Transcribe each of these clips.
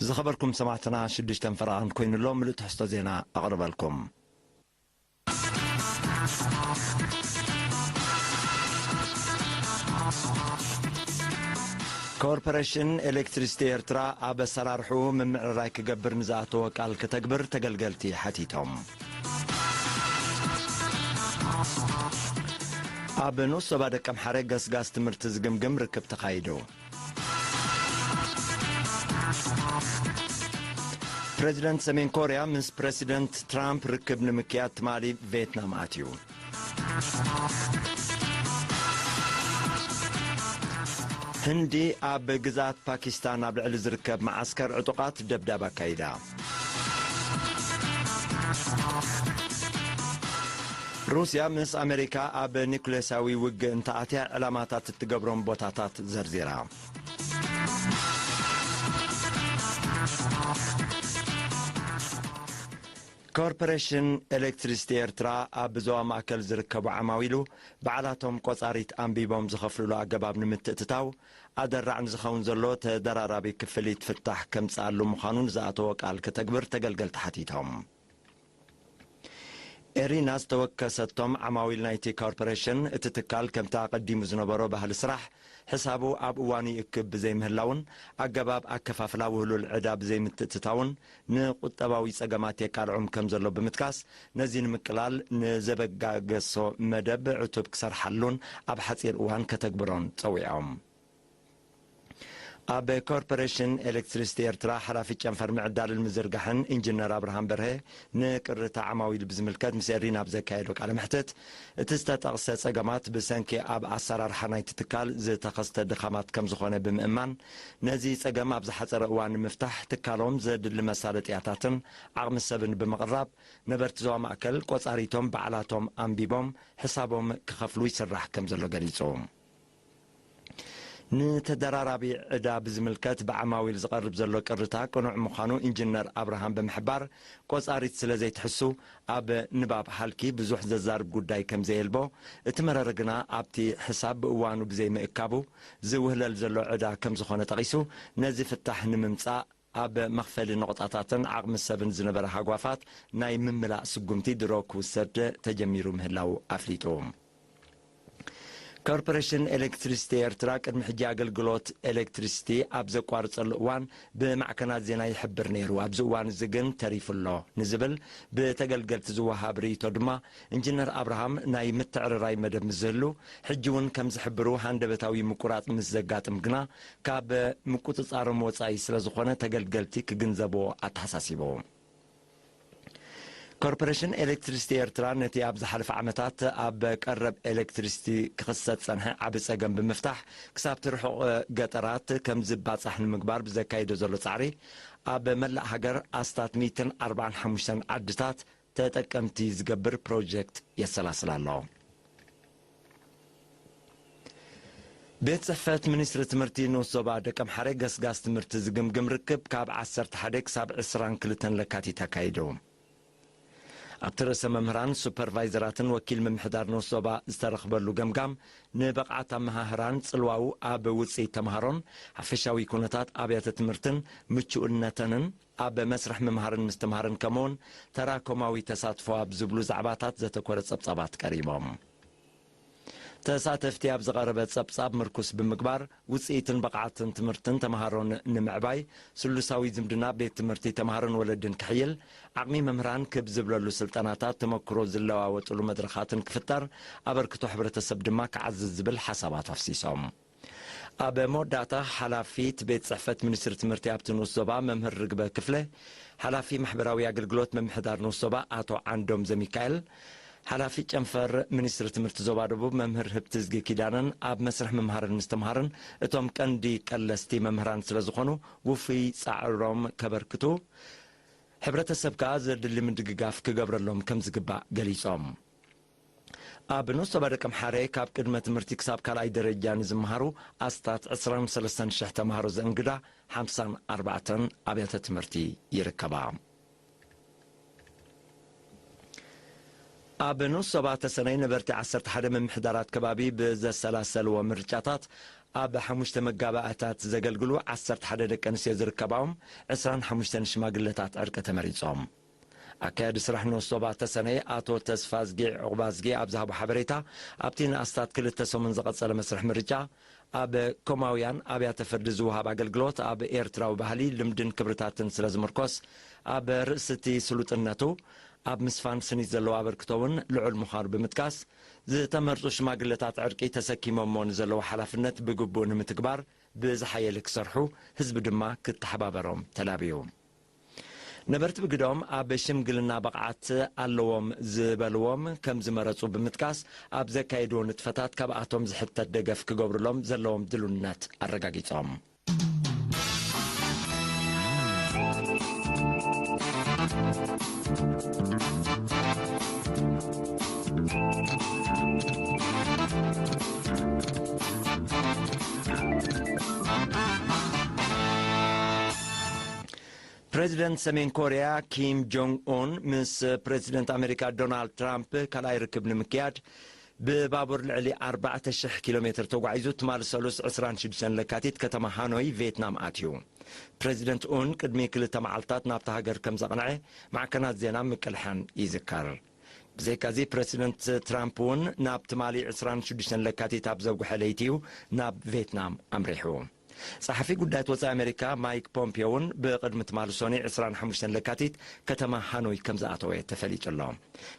ዝኸበርኩም ሰማዕትና፣ ሽዱሽተ ፈረቓን ኮይኑ ኣሎ። ምሉእ ትሕዝቶ ዜና ኣቕርበልኩም። ኮርፖሬሽን ኤሌክትሪሲቲ ኤርትራ ኣብ ኣሰራርሕኡ ምምዕርራይ ክገብር ንዝኣተዎ ቃል ክተግብር ተገልገልቲ ሓቲቶም። ኣብ ንኡስ ዞባ ደቀምሓረ ገስጋስ ትምህርቲ ዝግምግም ርክብ ተኻይዱ። ፕረዚደንት ሰሜን ኮርያ ምስ ፕረሲደንት ትራምፕ ርክብ ንምክያድ ትማሊ ቬትናም ኣትዩ። ህንዲ ኣብ ግዝኣት ፓኪስታን ኣብ ልዕሊ ዝርከብ መዓስከር ዕጡቓት ደብዳብ ኣካይዳ። ሩስያ ምስ ኣሜሪካ ኣብ ኒኩሌሳዊ ውግእ እንተኣትያ ዕላማታት እትገብሮም ቦታታት ዘርዚራ። ኮርፖሬሽን ኤሌክትሪሲቲ ኤርትራ ኣብ ዞባ ማእከል ዝርከቡ ዓማዊሉ ባዕላቶም ቆጻሪት ኣንቢቦም ዝኸፍልሉ ኣገባብ ንምትእትታው ኣደራዕ ንዝኸውን ዘሎ ተደራራቢ ክፍሊት ፍታሕ ከምጽኣሉ ምዃኑ ንዝኣተዎ ቃል ከተግብር ተገልገልቲ ሓቲቶም። ኤሪና ዝተወከሰቶም ዓማዊል ናይቲ ኮርፖሬሽን፣ እቲ ትካል ከምቲ ኣቐዲሙ ዝነበሮ ባህሊ ስራሕ፣ ሕሳቡ ኣብ እዋኑ ይእክብ ብዘይምህላውን ኣገባብ ኣከፋፍላ ውህሉል ዕዳ ብዘይምትእትታውን ንቁጠባዊ ጸገማት የቃልዖም ከም ዘሎ ብምጥቃስ፣ ነዚ ንምቅላል ንዘበጋገሶ መደብ ዕቱብ ክሰርሓሉን ኣብ ሓጺር እዋን ከተግብሮን ጸዊዖም። ኣብ ኮርፖሬሽን ኤሌክትሪሲቲ ኤርትራ ሓላፊ ጨንፈር ምዕዳልን ምዝርጋሕን ኢንጂነር ኣብርሃም በርሀ፣ ንቅርታ ዓማዊል ብዝምልከት ምስ ኤሪና ኣብ ዘካየዶ ቃለ መሕትት፣ እቲ ዝተጠቕሰ ጸገማት ብሰንኪ ኣብ ኣሰራርሓ ናይቲ ትካል ዝተኸስተ ድኻማት ከም ዝኾነ ብምእማን፣ ነዚ ጸገም ኣብ ዝሓጸረ እዋን ንምፍታሕ ትካሎም ዘድሊ መሳለጥያታትን ዓቕሚ ሰብን ብምቕራብ፣ ነበርቲ ዞባ ማእከል ቆጻሪቶም ባዕላቶም ኣንቢቦም ሕሳቦም ክኸፍሉ ይስራሕ ከም ዘሎ ገሊጹ። ንተደራራቢ ዕዳ ብዝምልከት ብዓማዊል ዝቐርብ ዘሎ ቅርታ ቅኑዕ ምዃኑ ኢንጂነር ኣብርሃም ብምሕባር፣ ቆጻሪት ስለ ዘይትሕሱ ኣብ ንባብ ሃልኪ ብዙሕ ዘዛርብ ጉዳይ ከም ዘየልቦ፣ እቲ መረረ ግና ኣብቲ ሕሳብ ብእዋኑ ብዘይምእካቡ ዝውህለል ዘሎ ዕዳ ከም ዝኾነ ጠቒሱ፣ ነዚ ፍታሕ ንምምጻእ ኣብ መኽፈሊ ነቑጣታትን ዓቕሚ ሰብን ዝነበረ ሃጓፋት ናይ ምምላእ ስጉምቲ ድሮ ክውሰድ ተጀሚሩ ምህላው ኣፍሊጡ። ኮርፖሬሽን ኤሌክትሪሲቲ ኤርትራ ቅድሚ ሕጂ ኣገልግሎት ኤሌክትሪሲቲ ኣብ ዘቋርጸሉ እዋን ብማዕከናት ዜና ይሕብር ነይሩ። ኣብዚ እዋን እዚ ግን ተሪፉ ኣሎ ንዝብል ብተገልገልቲ ዝወሃብ ርእይቶ ድማ፣ ኢንጂነር ኣብርሃም ናይ ምትዕርራይ መደብ ምስ ዝህሉ፣ ሕጂ እውን ከም ዝሕብሩ ሃንደበታዊ ምቁራጽ ምስ ዘጋጥም ግና፣ ካብ ምቁጽጻሮም ወጻኢ ስለ ዝኾነ ተገልገልቲ ክግንዘብዎ ኣተሓሳሲቡ። ኮርፖሬሽን ኤሌክትሪሲቲ ኤርትራ ነቲ ኣብ ዝሓለፈ ዓመታት ኣብ ቀረብ ኤሌክትሪሲቲ ክኽሰት ጸንሐ ዓቢ ጸገም ብምፍታሕ ክሳብቲ ርሑቕ ገጠራት ከም ዝባጻሕ ንምግባር ብዘካይዶ ዘሎ ጻዕሪ ኣብ መላእ ሃገር ኣስታት ሚእትን ኣርባዓን ሓሙሽተን ዓድታት ተጠቀምቲ ዝገብር ፕሮጀክት የሰላስል ኣሎ። ቤት ጽሕፈት ሚኒስትሪ ትምህርቲ ንኡስ ዞባ ደቀምሓረ ገስጋስ ትምህርቲ ዝግምግም ርክብ ካብ ዓሰርተ ሓደ ክሳብ ዕስራን ክልተን ለካቲት ኣካይዱ። ኣብቲ ርእሰ መምህራን፣ ሱፐርቫይዘራትን ወኪል ምምሕዳር ንኡስ ዞባ ዝተረኽበሉ ገምጋም፣ ንብቕዓት ኣመሃህራን ጽልዋኡ ኣብ ውጽኢት ተምሃሮን ሓፈሻዊ ኩነታት ኣብያተ ትምህርትን ምቹእነተንን ኣብ መስርሕ ምምሃርን ምስትምሃርን ከምኡውን ተራኮማዊ ተሳትፎ ኣብ ዝብሉ ዛዕባታት ዘተኮረ ጸብጻባት ቀሪቦም። ተሳተፍቲ ኣብ ዝቐረበ ጸብጻብ ምርኩስ ብምግባር፣ ውጽኢትን ብቕዓትን ትምህርትን ተምሃሮን ንምዕባይ፣ ስሉሳዊ ዝምድና ቤት ትምህርቲ፣ ተምሃሮን ወለድን ክሕይል፣ ዓቕሚ መምህራን ክብ ዝብለሉ ስልጠናታት፣ ተመክሮ ዝለዋወጥሉ መድረኻትን ክፍጠር፣ ኣበርክቶ ሕብረተሰብ ድማ ክዓዝዝ ዝብል ሓሳባት ኣፍሲሶም። ኣብ መወዳእታ፣ ሓላፊት ቤት ጽሕፈት ሚኒስትሪ ትምህርቲ ኣብቲ ንኡስ ዞባ መምህር ርግበ ክፍለ፣ ሓላፊ ማሕበራዊ ኣገልግሎት ምምሕዳር ንኡስ ዞባ ኣቶ ዓንዶም ዘሚካኤል፣ ሓላፊ ጨንፈር ሚኒስትሪ ትምህርቲ ዞባ ደቡብ መምህር ህብትዝጊ ኪዳነን ኣብ መስርሕ ምምሃርን ምስትምሃርን እቶም ቀንዲ ቀለስቲ መምህራን ስለ ዝኾኑ ውፉይ ጻዕሮም ከበርክቱ፣ ሕብረተሰብ ከኣ ዘድሊ ምድግጋፍ ክገብረሎም ከም ዝግባእ ገሊጾም። ኣብ ንኡስ ዞባ ደቀምሓረ ካብ ቅድመ ትምህርቲ ክሳብ ካልኣይ ደረጃ ንዝመሃሩ ኣስታት ዕስራን ሰለስተን ሽሕ ተምሃሮ ዘእንግዳ ሓምሳን ኣርባዕተን ኣብያተ ትምህርቲ ይርከባ። ኣብ ንኡስ ዞባ ተሰነይ ነበርቲ ዓሰርተ ሓደ ምምሕዳራት ከባቢ ብዘሰላሰልዎ ምርጫታት ኣብ ሓሙሽተ መጋባእታት ዘገልግሉ ዓሰርተ ሓደ ደቂ ኣንስትዮ ዝርከባዎም ዕስራን ሓሙሽተን ሽማግለታት ዕርቂ ተመሪጾም። ኣካያዲ ስራሕ ንኡስ ዞባ ተሰነይ ኣቶ ተስፋዝጊ ዑቕባዝጊ ኣብ ዝሃቦ ሓበሬታ፣ ኣብቲ ንኣስታት ክልተ ሰሙን ዝቐጸለ መስርሕ ምርጫ፣ ኣብ ኮማውያን ኣብያተ ፍርዲ ዝወሃብ ኣገልግሎት ኣብ ኤርትራዊ ባህሊ፣ ልምድን ክብርታትን ስለ ዝምርኮስ፣ ኣብ ርእሲ እቲ ስሉጥነቱ፣ ኣብ ምስፋን ስኒት ዘለዎ ኣበርክቶ እውን ልዑል ምዃኑ ብምጥቃስ፣ ዝተመርጹ ሽማግለታት ዕርቂ ተሰኪሞሞ ንዘለዎ ሓላፍነት ብግቡእ ንምትግባር ብዝሓየለ ክሰርሑ፣ ህዝቢ ድማ ክተሓባበሮም ተላብዩ። ነበርቲ ብግደኦም፣ ኣብ ሽምግልና ብቕዓት ኣለዎም ዝበልዎም ከም ዝመረጹ ብምጥቃስ፣ ኣብ ዘካየድዎ ንጥፈታት ካብኣቶም ዝሕተት ደገፍ ክገብሩሎም ዘለዎም ድልውነት ኣረጋጊጾም። ፕሬዚደንት ሰሜን ኮርያ ኪም ጆንግ ኡን ምስ ፕሬዚደንት ኣሜሪካ ዶናልድ ትራምፕ ካልኣይ ርክብ ንምክያድ ብባቡር ልዕሊ ኣርባዕተ ሽሕ ኪሎ ሜትር ተጓዒዙ፣ ትማሊ ሰሉስ ዕስራን ሽዱሽተን ለካቲት ከተማ ሃኖይ ቬትናም ኣትዩ። ፕሬዚደንት ኡን ቅድሚ ክልተ መዓልታት ናብታ ሃገር ከም ዘቕንዐ ማዕከናት ዜና ምቅልሐን ይዝከር። ብዘይካዚ፣ ፕረሲደንት ትራምፕ እውን ናብ ትማሊ ዕስራን ሽዱሽተን ለካቲት ኣብ ዘጉሐ ለይቲ እዩ ናብ ቬትናም ኣምሪሑ። ጸሓፊ ጉዳያት ወጻኢ ኣሜሪካ ማይክ ፖምፒዮ እውን ብቕድሚ ትማሊ ሰኑይ ዕስራን ሓሙሽተን ለካቲት ከተማ ሃኖይ ከም ዝኣተወ ተፈሊጡ ኣሎ።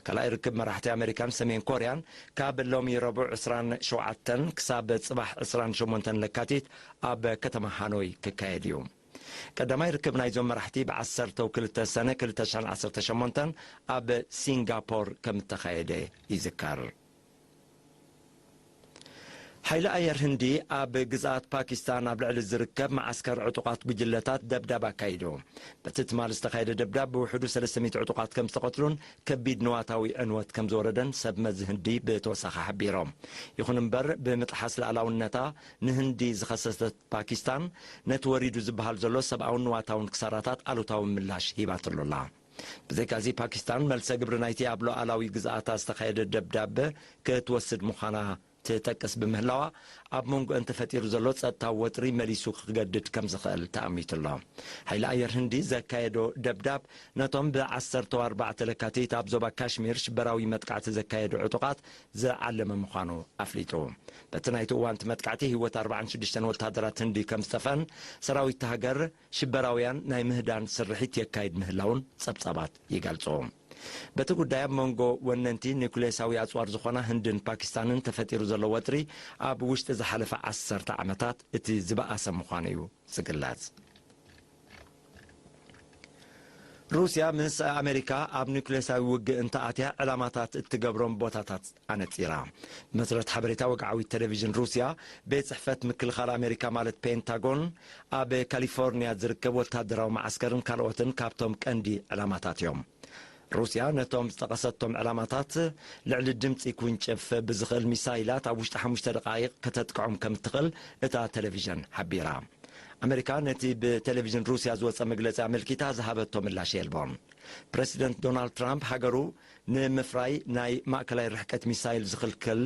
ካልኣይ ርክብ መራሕቲ ኣሜሪካን ሰሜን ኮርያን ካብ ሎሚ ረቡዕ ዕስራን ሸውዓተን ክሳብ ጽባሕ ዕስራን ሸሞንተን ለካቲት ኣብ ከተማ ሃኖይ ክካየድ እዩ። ቀዳማይ ርክብ ናይዞም መራሕቲ ብዓሰርተው ክልተ ሰነ ክልተ ሽሕን ዓሰርተ ሸሞንተን ኣብ ሲንጋፖር ከም እተኻየደ ይዝከር። ሓይሊ ኣየር ህንዲ ኣብ ግዝኣት ፓኪስታን ኣብ ልዕሊ ዝርከብ መዓስከር ዕጡቓት ጉጅለታት ደብዳብ ኣካይዱ። በቲ ትማሊ ዝተኻየደ ደብዳብ ብውሕዱ ሰለስተ ሚእቲ ዕጡቓት ከም ዝተቐትሉን ከቢድ ንዋታዊ ዕንወት ከም ዝወረደን ሰብ መዚ ህንዲ ብተወሳኺ ሓቢሮም። ይኹን እምበር፣ ብምጥሓስ ልኣላውነታ ንህንዲ ዝኸሰሰት ፓኪስታን፣ ነቲ ወሪዱ ዝበሃል ዘሎ ሰብኣውን ንዋታውን ክሳራታት ኣሉታዊ ምላሽ ሂባትሉ ኣላ። ብዘይካዚ፣ ፓኪስታን መልሰ ግብሪ ናይቲ ኣብ ሉኣላዊ ግዝኣታ ዝተኻየደ ደብዳብ ክትወስድ ምዃና ትጠቅስ ብምህላዋ፣ ኣብ መንጎአን ተፈጢሩ ዘሎ ጸጥታዊ ወጥሪ መሊሱ ክገድድ ከም ዝኽእል ተኣሚቱ ኣሎ። ሓይሊ ኣየር ህንዲ ዘካየዶ ደብዳብ፣ ነቶም ብዓሰርተ ኣርባዕተ ለካቲት ኣብ ዞባ ካሽሚር ሽበራዊ መጥቃዕቲ ዘካየዱ ዕጡቓት ዝዓለመ ምዃኑ ኣፍሊጡ። በቲ ናይቲ እዋን እቲ መጥቃዕቲ፣ ህይወት ኣርባዓን ሽዱሽተን ወታደራት ህንዲ ከም ዝጠፍአን፣ ሰራዊት እታ ሃገር ሽበራውያን ናይ ምህዳን ስርሒት የካይድ ምህላውን ጸብጻባት ይገልጹ። በቲ ጉዳይ፣ ኣብ መንጎ ወነንቲ ኒኩሌሳዊ ኣጽዋር ዝኾና ህንድን ፓኪስታንን ተፈጢሩ ዘሎ ወጥሪ፣ ኣብ ውሽጢ ዝሓለፈ ዓሰርተ ዓመታት እቲ ዝበኣሰ ምዃኑ እዩ ዝግለጽ። ሩስያ ምስ ኣሜሪካ ኣብ ኒኩሌሳዊ ውግእ እንተኣትያ፣ ዕላማታት እትገብሮም ቦታታት ኣነጺራ። ብመሰረት ሓበሬታ ወግዓዊት ቴሌቪዥን ሩስያ፣ ቤት ጽሕፈት ምክልኻል ኣሜሪካ፣ ማለት ፔንታጎን፣ ኣብ ካሊፎርኒያ ዝርከብ ወታደራዊ መዓስከርን ካልኦትን ካብቶም ቀንዲ ዕላማታት እዮም። ሩስያ ነቶም ዝጠቐሰቶም ዕላማታት ልዕሊ ድምጺ ክውንጨፍ ብዝኽእል ሚሳይላት ኣብ ውሽጢ ሓሙሽተ ደቓይቕ ከተጥቅዖም ከም እትኽእል እታ ቴሌቪዥን ሓቢራ። ኣሜሪካ ነቲ ብቴሌቪዥን ሩስያ ዝወጸ መግለጺ ኣመልኪታ ዝሃበቶ ምላሽ የልቦን። ፕረሲደንት ዶናልድ ትራምፕ፣ ሃገሩ ንምፍራይ ናይ ማእከላይ ርሕቀት ሚሳይል ዝኽልክል፣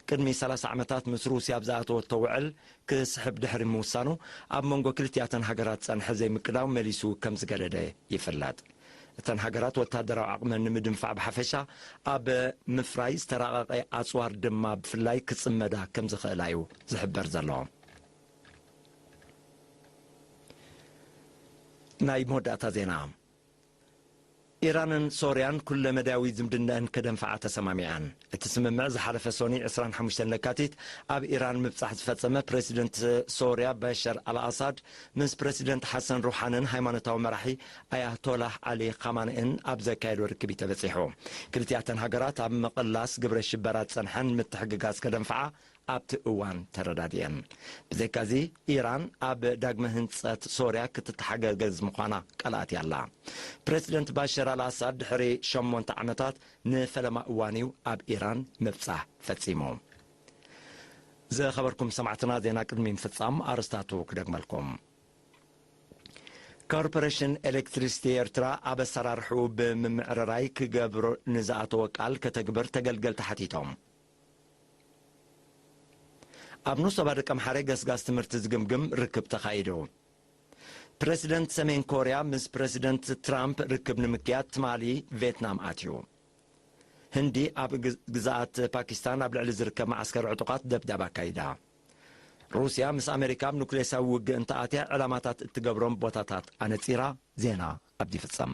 ቅድሚ ሰላሳ ዓመታት ምስ ሩስያ ኣብ ዝኣተወቶ ውዕል ክስሕብ ድሕሪ ምውሳኑ፣ ኣብ መንጎ ክልቲኣተን ሃገራት ዝጸንሐ ዘይምቅዳው መሊሱ ከም ዝገደደ ይፍለጥ። እተን ሃገራት ወታደራዊ ዓቕመን ንምድንፋዕ ብሓፈሻ፣ ኣብ ምፍራይ ዝተራቐቐ ኣጽዋር ድማ ብፍላይ ክጽመዳ ከም ዝኽእላ እዩ ዝሕበር ዘሎ። ናይ መወዳእታ ዜና። ኢራንን ሶርያን ኩለ መዳያዊ ዝምድናኣን ከደንፍዓ ተሰማሚዐን። እቲ ስምምዕ ዝሓለፈ ሰኑይ ዕስራን ሓሙሽተን ለካቲት ኣብ ኢራን ምብጻሕ ዝፈጸመ ፕረሲደንት ሶርያ በሸር ኣልኣሳድ ምስ ፕረሲደንት ሓሰን ሩሓንን ሃይማኖታዊ መራሒ ኣያቶላህ ዓሊ ኻማንእን ኣብ ዘካየዶ ርክብ እዩ ተበጺሑ። ክልቲኣተን ሃገራት ኣብ ምቕላስ ግብረ ሽበራ ዝጸንሐን ምትሕግጋዝ ከደንፍዓ ኣብቲ እዋን ተረዳዲኤን። ብዘይካዚ፣ ኢራን ኣብ ዳግመ ህንጸት ሶርያ ክትተሓጋገዝ ምዃና ቃል ኣትያ ኣላ። ፕረዚደንት ባሻር ኣልኣሳድ ድሕሪ ሸሞንተ ዓመታት ንፈለማ እዋን እዩ ኣብ ኢራን ምብጻሕ ፈጺሙ። ዝኸበርኩም ሰማዕትና፣ ዜና ቅድሚ ምፍጻም ኣርእስታቱ ክደግመልኩም። ኮርፖሬሽን ኤሌክትሪሲቲ ኤርትራ ኣብ ኣሰራርሕኡ ብምምዕርራይ ክገብሮ ንዝኣተወ ቃል ከተግብር ተገልገልቲ ሓቲቶም። ኣብ ኑሶባ ደቀምሓረ ገስጋስ ትምህርቲ ዝግምግም ርክብ ተኻይዱ። ፕረዚደንት ሰሜን ኮርያ ምስ ፕረዚደንት ትራምፕ ርክብ ንምክያድ ትማሊ ቬትናም ኣትዩ። ህንዲ ኣብ ግዝ-፣ ግዝኣት ፓኪስታን ኣብ ልዕሊ ዝርከብ መዓስከር ዕጡቓት ደብዳብ ኣካይዳ። ሩስያ ምስ ኣሜሪካ ኣብ ኑክሌሳዊ ውግእ እንተኣትያ ዕላማታት እትገብሮም ቦታታት ኣነጺራ። ዜና ኣብዲ ይፍጸም።